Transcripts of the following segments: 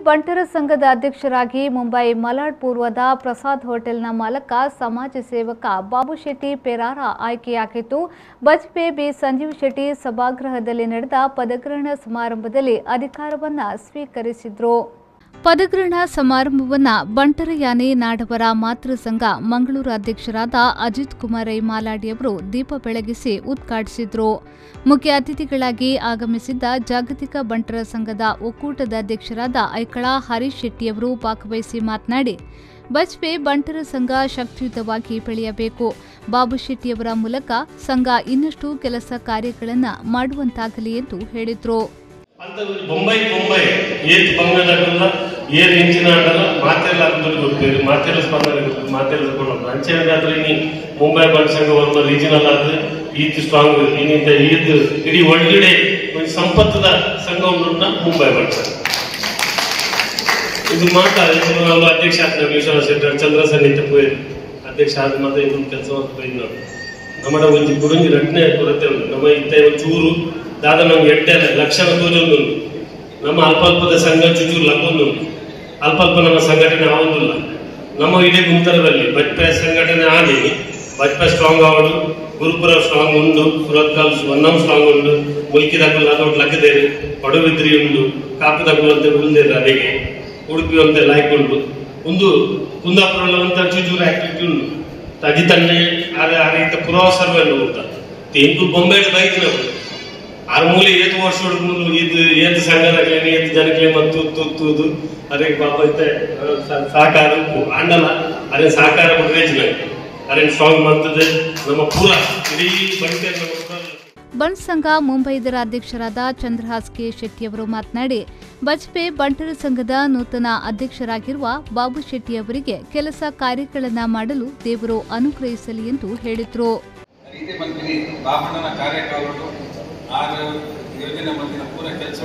ಬಂಟರ ಸಂಘದ ಅಧ್ಯಕ್ಷರಾಗಿ ಮುಂಬೈ ಮಲಾಡ್ ಪೂರ್ವದ ಪ್ರಸಾದ್ ಹೋಟೆಲ್ನ ಮಾಲಕ ಸಮಾಜ ಸೇವಕ ಬಾಬು ಶೆಟ್ಟಿ ಪೆರಾರ ಆಯ್ಕೆಯಾಗಿದ್ದು, ಬಜ್ಪೆ ಬಿ ಸಂಜೀವ್ ಶೆಟ್ಟಿ ಸಭಾಗೃಹದಲ್ಲಿ ನಡೆದ ಪದಗ್ರಹಣ ಸಮಾರಂಭದಲ್ಲಿ ಅಧಿಕಾರವನ್ನು ಸ್ವೀಕರಿಸಿದರು. ಪದಗ್ರಹಣ ಸಮಾರಂಭವನ್ನು ಬಂಟರ ಯಾನೆ ನಾಡವರ ಮಾತೃ ಸಂಘ ಮಂಗಳೂರು ಅಧ್ಯಕ್ಷರಾದ ಅಜಿತ್ ಕುಮಾರ್ ರೈ ಮಾಲಾಡಿಯವರು ದೀಪ ಬೆಳಗಿಸಿ ಉದ್ಘಾಟಿಸಿದರು. ಮುಖ್ಯ ಅತಿಥಿಗಳಾಗಿ ಆಗಮಿಸಿದ್ದ ಜಾಗತಿಕ ಬಂಟರ ಸಂಘದ ಒಕ್ಕೂಟದ ಅಧ್ಯಕ್ಷರಾದ ಐಕಳ ಹರೀಶ್ ಶೆಟ್ಟಿಯವರು ಭಾಗವಹಿಸಿ ಮಾತನಾಡಿ, ಬಜ್ಪೆ ಬಂಟರ ಸಂಘ ಶಕ್ತಿಯುತವಾಗಿ ಬೆಳೆಯಬೇಕು, ಬಾಬು ಶೆಟ್ಟಿಯವರ ಮೂಲಕ ಸಂಘ ಇನ್ನಷ್ಟು ಕೆಲಸ ಕಾರ್ಯಗಳನ್ನು ಮಾಡುವಂತಾಗಲಿ ಎಂದು ಹೇಳಿದರು. ಬೊಂಬೈ ಬೊಂಬೈ ಏತ್ ಬಂಗದಾಗಲ್ಲ ಏರ್ ಇಂಚಿನ ಆಡಲ್ಲ ಮಾತೆಲ್ಲ ಗೊತ್ತೇರು ಮಾತೆಲ್ಲ ಸ್ಪಂದನೆ ಗೊತ್ತು ಮಾತೆಲ್ಲ ತಗೊಂಡು ಅಂಚೆನಾದ್ರೆ ಇನಿ ಮುಂಬೈ ಬಂಟ್ ಸಂಘ ಒಂದು ರೀಜನಲ್ ಆದ್ರೆ ಈತ್ ಸ್ಟ್ರಾಂಗ್ ಇನ್ನಿಂದ ಈತ್ ಇಡೀ ಒಳಗಡೆ ಒಂದು ಸಂಪತ್ತದ ಸಂಘ ಉಂಟು ಮುಂಬೈ ಬಂಟ್ ಸಂಘ. ಇದು ಮಾತಾ ಅಧ್ಯಕ್ಷ ಆದ ವಿಶ್ವನಾಥ ಶೆಟ್ಟರ್ ಚಂದ್ರಸನ್ ಪೋಯ್ ಅಧ್ಯಕ್ಷ ಆದ ಮಾತ್ರ ಇದೊಂದು ಕೆಲಸ ನಾವು ನಮ್ಮ ಒಂಜಿ ಕುಡುಂಜಿ ರಟ್ನೆ ಕೊರತೆ ಉಂಟು. ನಮ್ಮ ಇತ್ತ ಚೂರು ದಾದ ನಮ್ಗೆ ಎಡ್ಡೆ ಲಕ್ಷಣ ತೋಜೊಂದುಂಟು. ನಮ್ಮ ಅಲ್ಪ ಅಲ್ಪದ ಸಂಘ ಚುಚೂರು ಲಕ್ಕೊಂದುಂಟು. ಅಲ್ಪ ಅಲ್ಪ ನಮ್ಮ ಸಂಘಟನೆ ಆವೊಂದಿಲ್ಲ. ನಮ್ಮ ಇಡೀ ಗುಂತರದಲ್ಲಿ ಬಜ್ಪೆ ಸಂಘಟನೆ ಆಗಿ ಬಜ್ಪೆ ಸ್ಟ್ರಾಂಗ್ ಆವಡು, ಗುರುಪುರ ಸ್ಟ್ರಾಂಗ್ ಉಂಡು, ಸುರತ್ಕಲ್ ಒನ್ನಂ ಸ್ಟ್ರಾಂಗ್ ಉಂಡು, ಮುಲ್ಕಿದಾಕುಲ್ ಅದೊಟ್ಟು ಲಕ್ಕದೇರು, ಪಡುಬಿದ್ರಿ ಉಂಡು, ಕಾಪುದಾಕುಲ್ ಅಂತ ಉಳಿದೇರು, ಅದೇಗೆ ಉಡುಪಿ ಅಂತ ಲಾಯ್ಕ್ ಉಂಟು, ಒಂದು ಕುಂದಾಪುರ ಅಂತ ಚುಚೂರು ಆಕ್ಟಿವಿಟಿ ಉಂಟು. ಅಜಿತನ್ನೇ ಆ ರೀತಿ ಪುರವ ಸರ್ವೆ ಉಂಟ ಇಂಕು ಬೊಂಬೆ ಬೈಕ್ ನಾವು ಆರು ಮೂಲೆ ಏತು ವರ್ಷ ಇದು ಏತು ಸಂಘದಕ್ಲೇನೆ ಏತು ಜನಕ್ಲೆ ಮತ್ತು ತೂದು ಅದೇ ಪಾಪ ಇತ್ತೆ ಸಹಕಾರ ಆಂಡಲ್ಲ ಅದೇ ಸಹಕಾರ ಬಿಟ್ಟರೆ ಅದೇ ಸ್ಟ್ರಾಂಗ್ ಮಾಡ್ತದೆ ನಮ್ಮ ಪೂರ ಇಡೀ ಬಂಟೆ. ಬಂಟ್ ಸಂಘ ಮುಂಬೈದರ ಅಧ್ಯಕ್ಷರಾದ ಚಂದ್ರಹಾಸ್ ಕೆ ಶೆಟ್ಟಿಯವರು ಮಾತನಾಡಿ, ಬಜ್ಪೆ ಬಂಟರ ಸಂಘದ ನೂತನ ಅಧ್ಯಕ್ಷರಾಗಿರುವ ಬಾಬು ಶೆಟ್ಟಿಯವರಿಗೆ ಕೆಲಸ ಕಾರ್ಯಗಳನ್ನು ಮಾಡಲು ದೇವರು ಅನುಗ್ರಹಿಸಲಿ ಎಂದು ಹೇಳಿದರು. ಆರು ಯೋಜನೆ ಮಂದಿನ ಪೂರ ಕೆಲಸ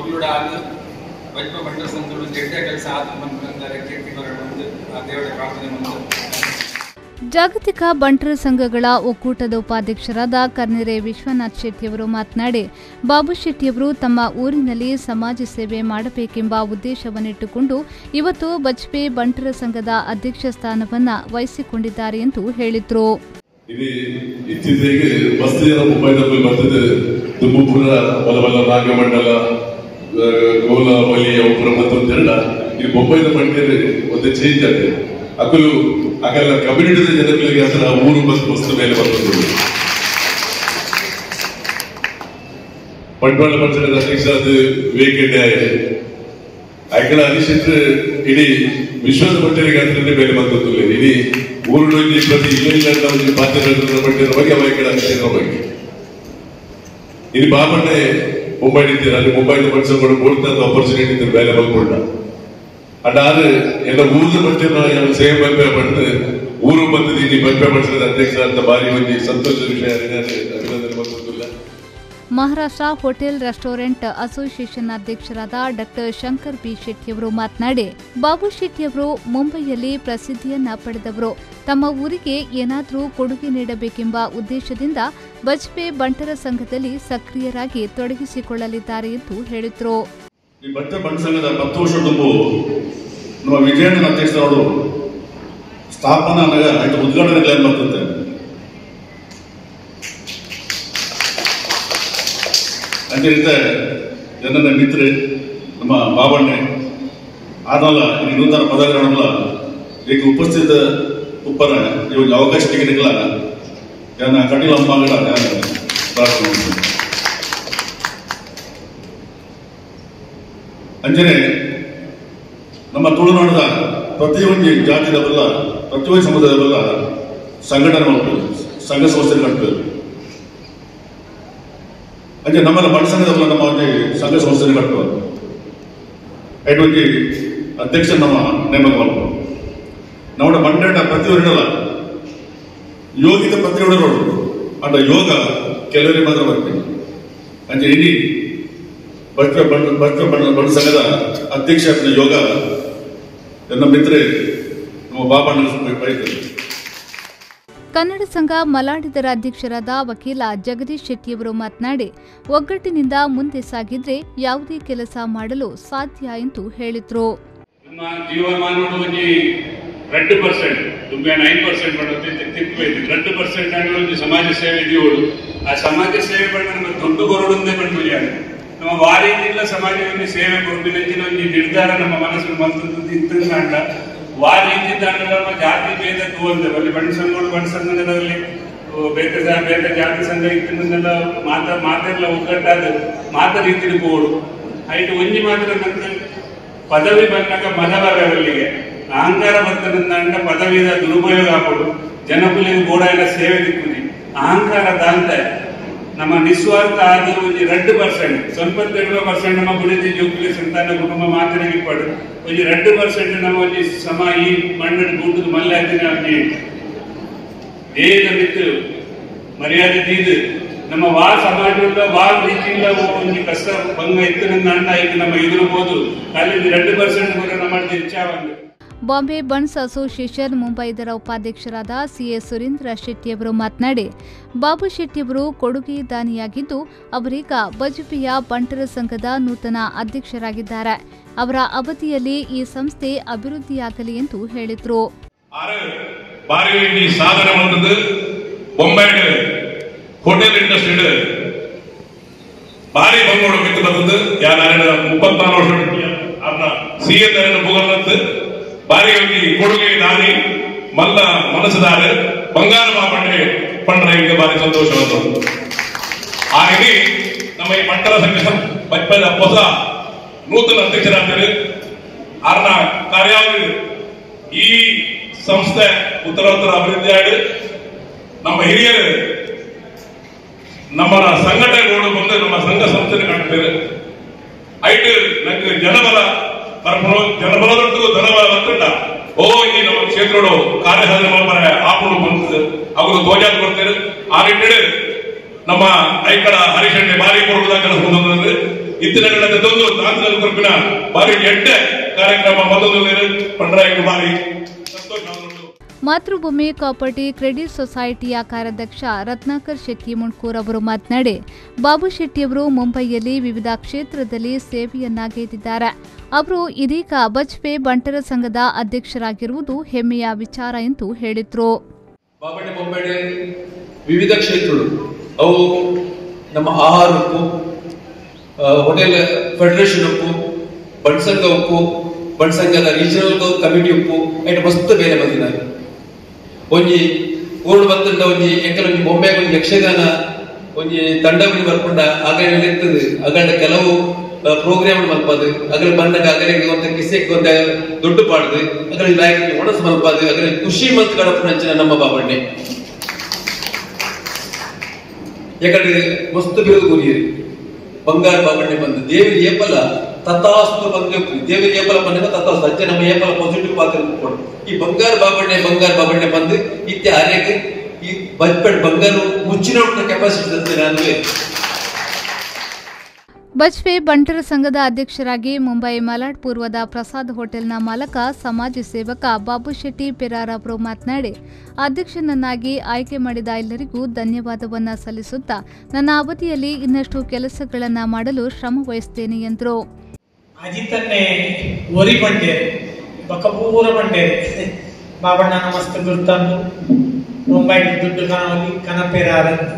ಉಂಟು ಆದ ಬಜ್ಪೆ ಬಂಟರ ಸಂಘಗಳು ಜಡ್ಡೆ ಕೆಲಸ ಆದ ಬಂದರೆ ಕೀರ್ತಿ ಬಂದು ಆ ದೇವರ ಪ್ರಾರ್ಥನೆ ಬಂದು. ಜಾಗತಿಕ ಬಂಟರ ಸಂಘಗಳ ಒಕ್ಕೂಟದ ಉಪಾಧ್ಯಕ್ಷರಾದ ಕರ್ನಿರೆ ವಿಶ್ವನಾಥ್ ಶೆಟ್ಟಿಯವರು ಮಾತನಾಡಿ, ಬಾಬು ಶೆಟ್ಟಿಯವರು ತಮ್ಮ ಊರಿನಲ್ಲಿ ಸಮಾಜ ಸೇವೆ ಮಾಡಬೇಕೆಂಬ ಉದ್ದೇಶವನ್ನಿಟ್ಟುಕೊಂಡು ಇವತ್ತು ಬಜ್ಪೆ ಬಂಟರ ಸಂಘದ ಅಧ್ಯಕ್ಷ ಸ್ಥಾನವನ್ನು ವಹಿಸಿಕೊಂಡಿದ್ದಾರೆ ಎಂದು ಹೇಳಿದರು. ಇತ್ತೀಚೆಗೆ ಮಸ್ತ್ ಜನ ಮುಂಬೈದಲ್ಲಿ ಬರ್ತಿದೆ. ತುಮಕೂರ ಬಲ ಬಲ ನಾಗಮಂಡಲ ಗೋಲ ಬಲಿ ಒಬ್ಬರ ಮತ್ತೊಂದೆರಡ ಈ ಬೊಂಬೈದ ಮಂಡ್ಯದಲ್ಲಿ ಒಂದು ಚೇಂಜ್ ಆಗಿದೆ. ಅಕಲು ಹಾಗೆಲ್ಲ ಕಮ್ಯುನಿಟಿದ ಜನಗಳಿಗೆ ಅದರ ಊರು ಬಸ್ ಮಸ್ತ್ ಮೇಲೆ ಬರ್ತದೆ. ಬಂಟ್ವಾಳ ಪಂಚಾಯತ್ ಅಧ್ಯಕ್ಷ ಅದು ವಿವೇಕ್ ಆಯ್ಕೆಗಳ ಅನಿಶಿತ್ ಇಡೀ ವಿಶ್ವದ ಮಟ್ಟಿಗೆ ಅದರಲ್ಲಿ ಮೇಲೆ ಬಂದದ್ದು. ಇಡೀ ಊರಿನಲ್ಲಿ ಪ್ರತಿ ಇಲ್ಲ ಒಂದು ಪಾತ್ರ ಮಟ್ಟಿನ ಬಗ್ಗೆ ಆಯ್ಕೆಗಳ ಅನಿಶಿತರ ಬಗ್ಗೆ ಇಲ್ಲಿ ಬಾಬಣ್ಣೆ ಮುಂಬೈ ಇದ್ದೀರ ಅಲ್ಲಿ ಮುಂಬೈನ ಮನುಷ್ಯರು ಬೋಡ್ತಂತ ಅಪರ್ಚುನಿಟಿ ಇದ್ದರು ಬೇಲೆ ಬಂದ್ಕೊಂಡ ಅದಾದ್ರೆ ಎಲ್ಲ ಊರದ ಮಟ್ಟಿನ ಸೇವೆ ಬಲ್ಪೆ ಪಡೆದು ಊರು ಬಂದಿದ್ದು ಇಲ್ಲಿ ಬಲ್ಪೆ ಪಡಿಸಿದ ಅಧ್ಯಕ್ಷ ಅಂತ ಭಾರಿ ಒಂದು ಸಂತೋಷದ ವಿಷಯ. ಅಭಿನಂದನೆ ಬಂದಿಲ್ಲ. ಮಹಾರಾಷ್ಟ್ರ ಹೋಟೆಲ್ ರೆಸ್ಟೋರೆಂಟ್ ಅಸೋಸಿಯೇಷನ್ ಅಧ್ಯಕ್ಷರಾದ ಡಾಕ್ಟರ್ ಶಂಕರ್ ಬಿ ಶೆಟ್ಟಿಯವರು ಮಾತನಾಡಿ, ಬಾಬು ಶೆಟ್ಟಿಯವರು ಮುಂಬೈಯಲ್ಲಿ ಪ್ರಸಿದ್ಧಿಯನ್ನ ಪಡೆದವರು. ತಮ್ಮ ಊರಿಗೆ ಏನಾದರೂ ಕೊಡುಗೆ ನೀಡಬೇಕೆಂಬ ಉದ್ದೇಶದಿಂದ ಬಜ್ಪೆ ಬಂಟರ ಸಂಘದಲ್ಲಿ ಸಕ್ರಿಯರಾಗಿ ತೊಡಗಿಸಿಕೊಳ್ಳಲಿದ್ದಾರೆ ಎಂದು ಹೇಳಿದರು. ಈ ಬಂಟರ ಬಂಟ ಸಂಘದ 10 ವರ್ಷ ತುಂಬು ನಮ್ಮ ವಿಜಯಣ್ಣನ ಅಧ್ಯಕ್ಷರವರು ಸ್ಥಾಪನಾ ಉದ್ಘಾಟನೆ ಬರ್ತದೆ. ಅದೇ ರೀತಿ ನನ್ನ ಮಿತ್ರ ನಮ್ಮ ಬಾಬಣ್ಣೆ ಆದಲ್ಲ ಈ ನೂತನ ಪದಗ್ರಹಣಲ್ಲ ಈಗ ಉಪಸ್ಥಿತ ಉಪ್ಪರ ಇವಾಗ ಅವಕಾಶ ಸಿಗಲಿಲ್ಲ ನನ್ನ ಕಟೀಲ್ ಅಮ್ಮಗಳ ಪ್ರಾರ್ಥನೆ ಮಾಡ್ತೀನಿ. ಅಂಜನೆ ನಮ್ಮ ತುಳುನಾಡದ ಪ್ರತಿಯೊಂದು ಜಾತಿದವಲ್ಲ ಪ್ರತಿಯೊಂದು ಸಮುದಾಯದವಲ್ಲ ಸಂಘಟನೆ ಮಾಡ್ತೇವೆ, ಸಂಘ ಸಂಸ್ಥೆ ಕಟ್ತೇವೆ. ಅಂಚೆ ನಮ್ಮಲ್ಲ ಬಂಟ ಸಂಘದವಲ್ಲ ನಮ್ಮ ಒಂದು ಸಂಘ ಸಂಸ್ಥೆ ಕಟ್ಟುವ ಒಂಜಿ ಅಧ್ಯಕ್ಷ ನಮ್ಮ ನೇಮಕ ಮಾಡ್ಬೋದು. ನಮ್ಮ ಬಂಡೇಟ ಪ್ರತಿಯೊಂದಲ್ಲ ಯೋಗಿತ ಪ್ರತಿಯೊಂದು ಅಂಡ ಯೋಗ ಕೆಲವರಿಗೆ ಮಾತ್ರ ಬರ್ತೀವಿ. ಅಂಚೆ ಇಡೀ ಬಟ್ಟ ಬಟ್ಟ ಬಂಡ ಸಂಘದ ಅಧ್ಯಕ್ಷ ಯೋಗ ನನ್ನ ಮಿತ್ರೆ ನಮ್ಮ ಬಾಬಣ್ಣ ಬೈತಾರೆ. Kannada ಸಂಘ ಮಲಾಡಿದರ ಅಧ್ಯಕ್ಷರಾದ ವಕೀಲ ಜಗದೀಶ್ ಶೆಟ್ಟಿಯವರು ಮಾತನಾಡಿ, ಒಗ್ಗಟ್ಟಿನಿಂದ ಮುಂದೆ ಸಾಗಿದ್ರೆ ಯಾವುದೇ ಕೆಲಸ ಮಾಡಲು ಸಾಧ್ಯ ಎಂದು ಹೇಳಿದರು. ನಮ್ಮ ಜೀವಮಾನದ 2% 9% ಸಮಾಜ ಸೇವೆ ಇದೆಯೋಳು. ಆ ಸಮಾಜ ಸೇವೆ ಪಂಡ ನಮ್ಮ ದೊಡ್ಡ ಕೊರಡುಂದೇ ಪಂಡ ನಮ್ಮ ವಾರೀತಿಲ್ಲ ಸಮಾಜದಲ್ಲಿ ಸೇವೆ ಕೊರಪಿನಂಚಿನ ಒಂದು ನಿರ್ಧಾರ ನಮ್ಮ ಮನಸ್ಸು ಮಂತದ್ದು ಇತ್ತಂಡ ವಾರೀತಿ ನಮ್ಮ ಜಾತಿ ಭೇದ ತೂವಂತೆ ಅಲ್ಲಿ ಬಣ್ಣ ಸಂಘಗಳು ಬಣ್ಣ ಸಂಘದಲ್ಲಿ ಬೇತೆ ಬೇತೆ ಜಾತಿ ಸಂಘ ಇತ್ತಿನೆಲ್ಲ ಮಾತೆಲ್ಲ ಒಗ್ಗಟ್ಟಾದ ಮಾತ ರೀತಿ ಬೋಡು ಐದು ಒಂಜಿ ಮಾತ್ರ ನಂಗೆ ಪದವಿ ಬಂದಾಗ ಮದ ಬರವಲ್ಲಿಗೆ ಅಹಂಕಾರ ಬರ್ತದಂಡ ಪದವಿಯ ದುರುಪಯೋಗ ಹಾಕೋಡು ಜನಕುಲಿಗೆ ಬೋಡ ಎಲ್ಲ ಸೇವೆ ದಿಕ್ಕುದಿ ಅಹಂಕಾರ ದಾಂತೆ ನಮ್ಮ ನಿಸ್ವಾರ್ಥ ಆದ ಒಂಜಿ 2% ಸ್ವಲ್ಪ 2% ನಮ್ಮ ಬುಡಿದಿ ಜೋಕುಲಿ ಸಂತಾನ ಕುಟುಂಬ ಮಾತ್ರ ಇಪ್ಪಡು ಒಂಜಿ 2% ನಮ್ಮ ಒಂಜಿ ಸಮ ಈ ಮಣ್ಣು ಗೂಟದ ಮಲ್ಲೆ ಹಾಕಿನ ಒಂಜಿ ದೇಹದ ಬಿಟ್ಟು ಮರ್ಯಾದೆ ತೀದು ನಮ್ಮ ವಾ ಸಮಾಜದ ವಾ ರೀತಿಯಿಂದ ಒಂಜಿ ಕಷ್ಟ ಭಂಗ ಇತ್ತು ನನ್ನ ಅಣ್ಣ ಈಗ ನಮ್ಮ ಎದುರುಬೋದು ಅಲ್ಲಿ 2% ಕೂಡ ನಮ್ಮ ಹೆಚ್ಚಾವಂದು. ಬಾಂಬೆ ಬನ್ಸ್ ಅಸೋಸಿಯೇಷನ್ ಮುಂಬೈದರ ಉಪಾಧ್ಯಕ್ಷರಾದ ಸಿಎ ಸುರೇಂದ್ರ ಶೆಟ್ಟಿಯವರು ಮಾತನಾಡಿ, ಬಾಬು ಶೆಟ್ಟಿಯವರು ಕೊಡುಗೆ ದಾನಿಯಾಗಿದ್ದು ಅವರೀಗ ಬಜಪೆಯ ಬಂಟರ ಸಂಘದ ನೂತನ ಅಧ್ಯಕ್ಷರಾಗಿದ್ದಾರೆ. ಅವರ ಅವಧಿಯಲ್ಲಿ ಈ ಸಂಸ್ಥೆ ಅಭಿವೃದ್ಧಿಯಾಗಲಿ ಎಂದು ಹೇಳಿದರು. ಹೋಟೆಲ್ ಇಂಡಸ್ಟ್ರಿ ಭಾರಿ ಬಂಗೋಡು ಬಿತ್ತು ಬಂದದ್ದು 34 ವರ್ಷ ಸಿಎ ಬಾರಿ ಕೊಡುಗೆ ದಾನಿ ಮಲ್ಲ ಮನಸ್ಸುದಾರ ಬಂಗಾರ ಮಾಪಂಡೆ ಪಂಡ್ರ ಈಗ ಬಾರಿ ಸಂತೋಷ ಬಂತು. ಆ ರೀತಿ ನಮ್ಮ ಈ ಬಂಟರ ಸಂಘ ಬಜ್ಪೆದ ಹೊಸ ನೂತನ ಅಧ್ಯಕ್ಷರಾಗ್ತಾರೆ. ಆರ್ನ ಕಾರ್ಯಾವಳಿ ಈ ಸಂಸ್ಥೆ ಉತ್ತರೋತ್ತರ ಅಭಿವೃದ್ಧಿ ಆಡಿ ನಮ್ಮ ಹಿರಿಯರು ನಮ್ಮ ಸಂಘಟನೆಗಳು ಬಂದು ನಮ್ಮ ಸಂಘ ಸಂಸ್ಥೆ ಕಾಣ್ತಾರೆ. ಐಟು ನಂಗೆ ಜನಬಲ ಬರ್ಪಣು ಜನಬಲದೊಟ್ಟಿಗೂ ಧನಬಲ ಬರ್ತುಂಟ ಓ ಈ ನಮ್ಮ ಕ್ಷೇತ್ರಗಳು ಕಾರ್ಯಸಾಧನೆ ಮಾಡ್ತಾರೆ ಆಪುಡು ಬಂತು ಅವರು ಧ್ವಜ ಕೊಡ್ತಾರೆ. ಆ ನಿಟ್ಟಿನಲ್ಲಿ ನಮ್ಮ ಐಕಡ ಹರಿಶೆಟ್ಟಿ ಬಾರಿ ಕೊಡುವುದ ಕೆಲಸ ಬಂದ್ರೆ ಇತ್ತಿನ ತಂದು ತಾಂತ್ರಿಕ ಕೃಪಿನ ಬಾರಿ ಎಡ್ಡೆ ಕಾರ್ಯಕ್ರಮ ಬಂದು ಪಂಡ್ರಾಯಿ ಬಾರಿ ಸಂತೋಷ. ಮಾತೃಭೂಮಿ ಕೋಆಪರೇಟಿವ್ ಕ್ರೆಡಿಟ್ ಸೊಸೈಟಿಯ ಕಾರ್ಯಾಧ್ಯಕ್ಷ ರತ್ನಾಕರ್ ಶೆಟ್ಟಿ ಮುಣ್ಕೂರ್ ಅವರು ಮಾತನಾಡಿ, ಬಾಬು ಶೆಟ್ಟಿಯವರು ಮುಂಬೈಯಲ್ಲಿ ವಿವಿಧ ಕ್ಷೇತ್ರದಲ್ಲಿ ಸೇವೆಯನ್ನಾಗೈದಿದ್ದಾರೆ. ಅವರು ಇದೀಗ ಬಜ್ಪೆ ಬಂಟರ ಸಂಘದ ಅಧ್ಯಕ್ಷರಾಗಿರುವುದು ಹೆಮ್ಮೆಯ ವಿಚಾರ ಎಂದು ಹೇಳಿದರು. ವಿವಿಧ ಕ್ಷೇತ್ರಗಳು ಅವು ನಮ್ಮ ಆಹಾರ ಉಪ್ಪು, ಹೋಟೆಲ್ ಫೆಡರೇಷನ್ ಉಪ್ಪು, ಬಣ್ಸಂಘ ಉಪ್ಪು, ಬಣ್ಸಂಘದ ರೀಜನಲ್ ಕಮಿಟಿ ಉಪ್ಪು ಐಟ್ ಮಸ್ತ್ ಬೇರೆ ಬಂದಿದ್ದಾರೆ. ಒಂಜಿ ಊರು ಬತ್ತಂಡ ಒಂಜಿ ಎಂಕಲ್ ಒಂಜಿ ಬೊಂಬೆಗೆ ಒಂಜಿ ಯಕ್ಷಗಾನ ಒಂಜಿ ತಂಡ ಬರ್ಕೊಂಡ ಆಗಲೇ ಇರ್ತದೆ. ಅಗಡ ಕೆಲವು ಪ್ರೋಗ್ರಾಮ್ ಮಲ್ಪದು ಅಗಲ ಬಂದಾಗ ಅಗಲಿಗೆ ಒಂದ ಕಿಸೆಗೆ ಒಂದ ದುಡ್ಡು ಪಾಡುದು ಅಗಲ ಲಾಯಕ್ ಒಣಸು ಮಲ್ಪದು ಅಗಲ ಖುಷಿ ಮಲ್ತ್ ಕಡಪುನಂಚಿನ ನಮ್ಮ ಬಾಬಣ್ಣೆ ಯಾಕಂದ್ರೆ ಮಸ್ತ್ ಬಿರುದು ಗುರಿಯರು ಬಂಗಾರ ಬಾಬಣ್ಣೆ ಬಂದು ದೇವಿ ಏಪಲ ತಥಾಸ್ತು ಬಂದು ದೇವಿ ಏಪಲ ಬಂದಾಗ ತಥಾಸ್ತು ಅಜ್ಜ ನಮ್ಮ ಏಪಲ ಪಾಸಿಟಿವ್ ಪಾತ್ರ ಕೊಡು ಈ ಬಂಗಾರ ಬಾಬಣ್ಣೆ ಬಂಗಾರ ಬಾಬಣ್ಣೆ ಬಂದು ಇತ್ತೆ ಆರ್ಯಕ್ಕೆ ಈ ಬಜ್ಪೆಡ್ ಬಂಗಾರ ಮುಚ್ಚಿನ ಕೆಪಾಸಿಟಿ ನಾನು. ಬಜ್ಪೆ ಬಂಟರ ಸಂಘದ ಅಧ್ಯಕ್ಷರಾಗಿ ಮುಂಬೈ ಮಲಾಡ್ ಪೂರ್ವದ ಪ್ರಸಾದ್ ಹೋಟೆಲ್ನ ಮಾಲಕ ಸಮಾಜ ಸೇವಕ ಬಾಬು ಶೆಟ್ಟಿ ಪೆರಾರ್ ಅವರು ಮಾತನಾಡಿ, ಅಧ್ಯಕ್ಷನನ್ನಾಗಿ ಆಯ್ಕೆ ಮಾಡಿದ ಎಲ್ಲರಿಗೂ ಧನ್ಯವಾದವನ್ನು ಸಲ್ಲಿಸುತ್ತಾ ನನ್ನ ಅವಧಿಯಲ್ಲಿ ಇನ್ನಷ್ಟು ಕೆಲಸಗಳನ್ನು ಮಾಡಲು ಶ್ರಮ ವಹಿಸುತ್ತೇನೆ ಎಂದರು. ಅಜಿತನ್ನೇ ಒರಿ ಬಂಡೇರು ಬಕಪೂರ ಬಂಡೇರು ಬಾಬಣ್ಣನ ಮಸ್ತ್ ಗುರ್ತಂದು ಮುಂಬೈ ದುಡ್ಡು ಕನವಲ್ಲಿ ಕನಪೆರಾರಂದು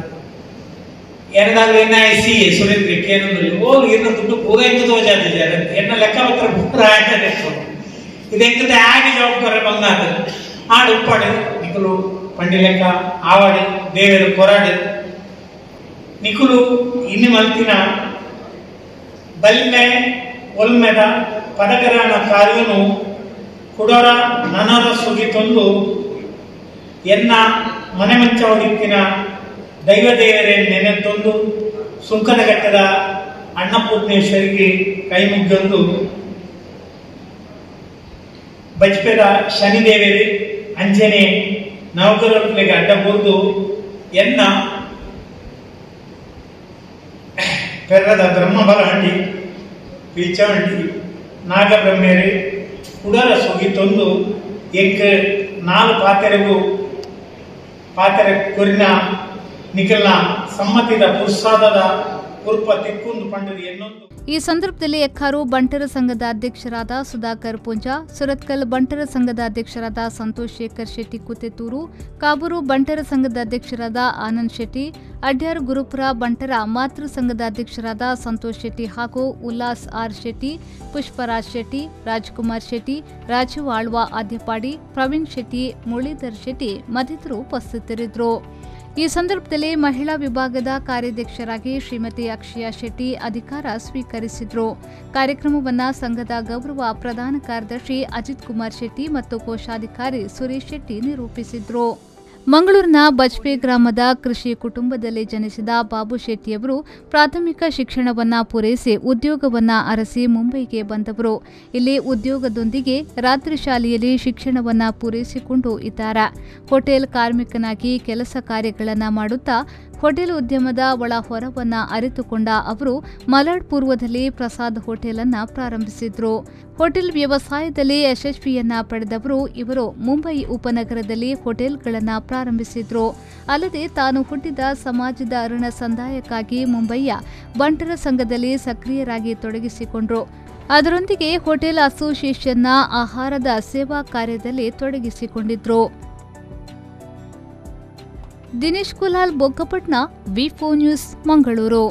ಎರಡಾಗ N I C Surendra ಕೇನಂದ್ರೆ ಓ ಇನ್ನ ದುಡ್ಡು ಪೂರ ಎಂತ ತೋಜಾದಿದ್ದಾರೆ ಎನ್ನ ಲೆಕ್ಕಪತ್ರ ಪೂರ ಆಗಿದೆ ಇದು ಎಂಕತೆ ಆಗಿ ಜವಾಬ್ದಾರಿ ಬಂಗಾದ ಆಡು ಉಪ್ಪಾಡು ನಿಕುಲು ಪಂಡಿ ಲೆಕ್ಕ ಆವಾಡಿ ದೇವರು ಕೊರಾಡಿ ನಿಕುಲು ಇನ್ನು ಮಲ್ತಿನ ಬಲ್ಮೆ ಒಲ್ಮೆದ ಪದಕರಣ ಕಾರ್ಯನು ಕುಡೋರ ನನರ ಸುಗಿ ತಂದು ಎನ್ನ ಮನೆ ಮಂಚವಡಿತ್ತಿನ ದೈವ ದೇವರೇ ನೆನೆ ತಂದು ಸುಂಕದ ಘಟ್ಟದ ಅನ್ನಪೂರ್ಣೇಶ್ವರಿಗೆ ಕೈ ಮುಗ್ಗಂದು ಬಜ್ಪೆದ ಶನಿದೇವರಿ ಅಂಜನೆ ನವಕರೊಟ್ಟಿಗೆ ಅಡ್ಡ ಬೂರ್ದು ಎನ್ನ ಪೆರ್ರದ ಬ್ರಹ್ಮಬಲಹಂಡಿ ಪೀಚಹಂಡಿ ನಾಗಬ್ರಹ್ಮೇರಿ ಕುಡರ ಸುಗಿ ತಂದು ಎಂಕ್ ನಾಲ್ ಪಾತೆರೆಗೂ ಪಾತ್ರೆ ಕೊರಿನ ನಿಖಲ್ನ ಸಮ್ಮತಿದ ಪ್ರೋತ್ಸಾಹದ ಕುರುಪ ತಿಕ್ಕೊಂದು ಪಂಡದು ಎನ್ನೊಂದು. ಈ ಸಂದರ್ಭದಲ್ಲಿ ಎಕ್ಕಾರು ಬಂಟರ ಸಂಘದ ಅಧ್ಯಕ್ಷರಾದ ಸುಧಾಕರ್ ಪೂಂಜಾ, ಸುರತ್ಕಲ್ ಬಂಟರ ಸಂಘದ ಅಧ್ಯಕ್ಷರಾದ ಸಂತೋಷ್ ಶೇಖರ್ ಶೆಟ್ಟಿ ಕುತೆತೂರು, ಕಾಬೂರು ಬಂಟರ ಸಂಘದ ಅಧ್ಯಕ್ಷರಾದ ಆನಂದ್ ಶೆಟ್ಟಿ, ಅಡ್ಯಾರ್ ಗುರುಪುರ ಬಂಟರ ಮಾತೃ ಸಂಘದ ಅಧ್ಯಕ್ಷರಾದ ಸಂತೋಷ್ ಶೆಟ್ಟಿ ಹಾಗೂ ಉಲ್ಲಾಸ್ ಆರ್ ಶೆಟ್ಟಿ, ಪುಷ್ಪರಾಜ್ ಶೆಟ್ಟಿ, ರಾಜ್ಕುಮಾರ್ ಶೆಟ್ಟಿ, ರಾಜೀವ್ ಆಳ್ವಾ ಆದ್ಯಪಾಡಿ, ಪ್ರವೀಣ್ ಶೆಟ್ಟಿ, ಮುರಳೀಧರ್ ಶೆಟ್ಟಿ ಮತ್ತಿತರರು ಉಪಸ್ಥಿತರಿದ್ದರು. ಈ ಸಂದರ್ಭದಲ್ಲಿ ಮಹಿಳಾ ವಿಭಾಗದ ಕಾರ್ಯಾಧ್ಯಕ್ಷರಾಗಿ ಶ್ರೀಮತಿ ಅಕ್ಷಯ ಶೆಟ್ಟಿ ಅಧಿಕಾರ ಸ್ವೀಕರಿಸಿದರು. ಕಾರ್ಯಕ್ರಮವನ್ನು ಸಂಘದ ಗೌರವ ಪ್ರಧಾನ ಕಾರ್ಯದರ್ಶಿ ಅಜಿತ್ ಕುಮಾರ್ ಶೆಟ್ಟಿ ಮತ್ತು ಕೋಶಾಧಿಕಾರಿ ಸುರೇಶ್ ಶೆಟ್ಟಿ ನಿರೂಪಿಸಿದರು. ಮಂಗಳೂರಿನ ಬಜ್ಪೆ ಗ್ರಾಮದ ಕೃಷಿ ಕುಟುಂಬದಲ್ಲಿ ಜನಿಸಿದ ಬಾಬು ಶೆಟ್ಟಿಯವರು ಪ್ರಾಥಮಿಕ ಶಿಕ್ಷಣವನ್ನು ಪೂರೈಸಿ ಉದ್ಯೋಗವನ್ನು ಅರಸಿ ಮುಂಬೈಗೆ ಬಂದವರು. ಇಲ್ಲಿ ಉದ್ಯೋಗದೊಂದಿಗೆ ರಾತ್ರಿ ಶಾಲೆಯಲ್ಲಿ ಶಿಕ್ಷಣವನ್ನು ಪೂರೈಸಿಕೊಂಡು ಇದ್ದಾರೆ. ಹೋಟೆಲ್ ಕಾರ್ಮಿಕನಾಗಿ ಕೆಲಸ ಕಾರ್ಯಗಳನ್ನು ಮಾಡುತ್ತಾ ಹೋಟೆಲ್ ಉದ್ಯಮದ ಒಳ ಹೊರವನ್ನು ಅರಿತುಕೊಂಡ ಅವರು ಮಲಾಡ್ ಪೂರ್ವದಲ್ಲಿ ಪ್ರಸಾದ್ ಹೋಟೆಲ್ ಅನ್ನು ಪ್ರಾರಂಭಿಸಿದ್ರು. ಹೋಟೆಲ್ ವ್ಯವಸಾಯದಲ್ಲಿ ಯಶಸ್ವಿಯನ್ನ ಪಡೆದವರು ಇವರು ಮುಂಬೈ ಉಪನಗರದಲ್ಲಿ ಹೋಟೆಲ್ಗಳನ್ನು ಪ್ರಾರಂಭಿಸಿದ್ರು. ಅಲ್ಲದೆ ತಾನು ಹುಟ್ಟಿದ ಸಮಾಜದ ಋಣ ಸಂದಾಯಕ್ಕಾಗಿ ಮುಂಬೈಯ ಬಂಟರ ಸಂಘದಲ್ಲಿ ಸಕ್ರಿಯರಾಗಿ ತೊಡಗಿಸಿಕೊಂಡರು. ಅದರೊಂದಿಗೆ ಹೋಟೆಲ್ ಅಸೋಸಿಯೇಷನ್ನ ಆಹಾರದ ಸೇವಾ ಕಾರ್ಯದಲ್ಲಿ ತೊಡಗಿಸಿಕೊಂಡಿದ್ರು. Dinesh Kulal, Bokkapatna, V4 news, Mangaluru.